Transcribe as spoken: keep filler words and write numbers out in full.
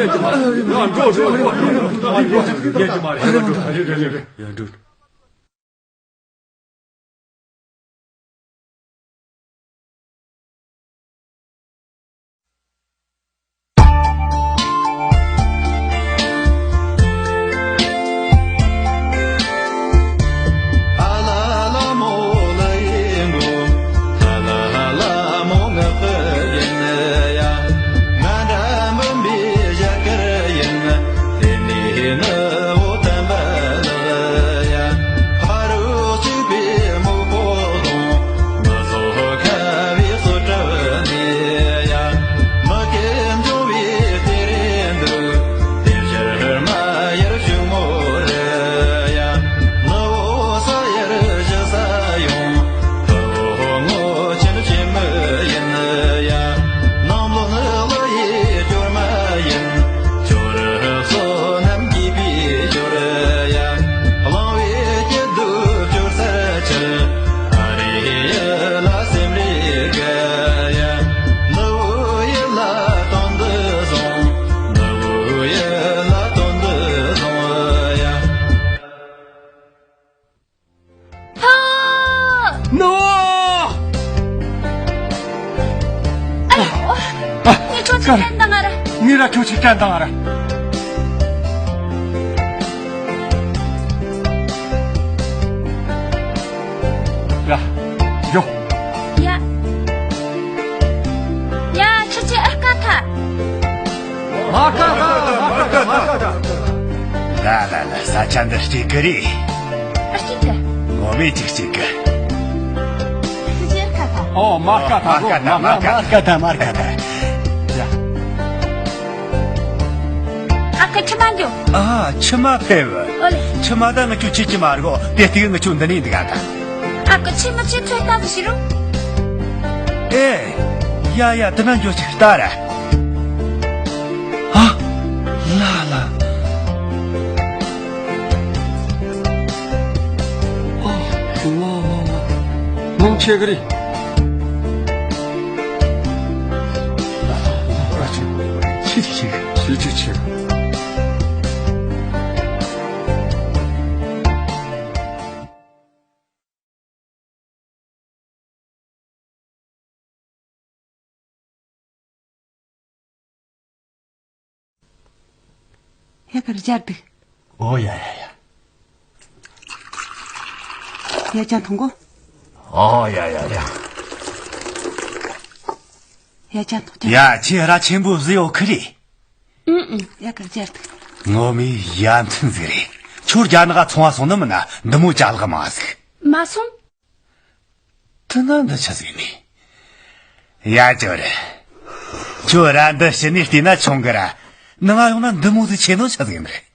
འགྲོ་འགྲོ་འགྲོ། ཡ་འགྲོ། ཨ་ཡོ། ངས་ཁྱོད་ཅིག་དྲན་དང་ང་ར། ངས་ར་ཁྱོད་ཅིག་དྲན་དང་ང་ར། ཡ། ཡོ། ཡ། ཡ། ཁྱོད་ཅིག་ཨ་ཀ་ཐ། མ་ཀ་ཐ། མ་ཀ་ཐ། མ་ཀ་ཐ། ལ་ལ་ལ། ས་ཆ་འདི་གཅིག་གི་རེད། ཨ་གཅིག་གི། ངོ་མས་གཅིག་གཅིག་གི། ཨོ། མར་ཀ་ཐ། མར་ཀ་ཐ། མར་ཀ་ཐ། མར་ཀ་ཐ། མར་ཀ་ཐ། ཡ། ཨ་ཁུ་མཆི་མ་འགྱོ། ཨ། མཆི་མ་ཕེབས། ཨོ་ལེ། མཆི་མ་ད་ང་ཆོ་ཁྱེར་གྱི་མ་རེད་གོ། དེ་ལྟ་གི་ང་ཆོ་འདི་ནས་འདུག་ག་ད། ཨ་ཁུ་མཆི་མ་ཁྱེར་ཚོད་ལྟ་ཟིག་བྱེད་རོགས། ཨེ། ཡ་ཡ། དེ་ན་འགྱོ་ཅིག་ལྟ་ར། ཨ། ལ་ལ། ཨ། ལ་ལ་ལ། ངོམ་ཆེ་གི་རེད། ཆི་ཆི་ཆི། ཆི་ཆི་ཆི། ཡ་གར་སྦྱར་འདུག་ཨོ་ཡ་ཡ་ཡ། ཡ་ཅང་ཐུང་གོ། ཨོ་ཡ་ཡ་ཡ། ཡ་ཅང་ཐུང་ཅང་། ཡ་ཁྱེད་ར་ཆེན་པོ་བཟི་ཡོད་ཁི་རེད། ཨུ་ཨུ། ཡ་གར་སྦྱར་འདུག་ངོ་མས་ཡ་མཚན་ཟིག་རེད། ཁྱོད་རྒྱ་ནག་ཚོང་བ་སོང་ནི་མིན་ན་འདི་མོ་ཅ་ལག་མ་ཟིག་མ་སོང་། དེ་ན་འདི་ཆི་ཟིག་ནི། ཡ་ཅོ་རེ། ཁྱོད་ར་འདི་ཕྱི་ནས་བལྟས་ན་ཆུང་གི་ར། ནང་ང་ཡོང་ན་འདི་མོ་ཟིག་ཆེ་ནོ་ཆི་ཟིག་ནི་རེད།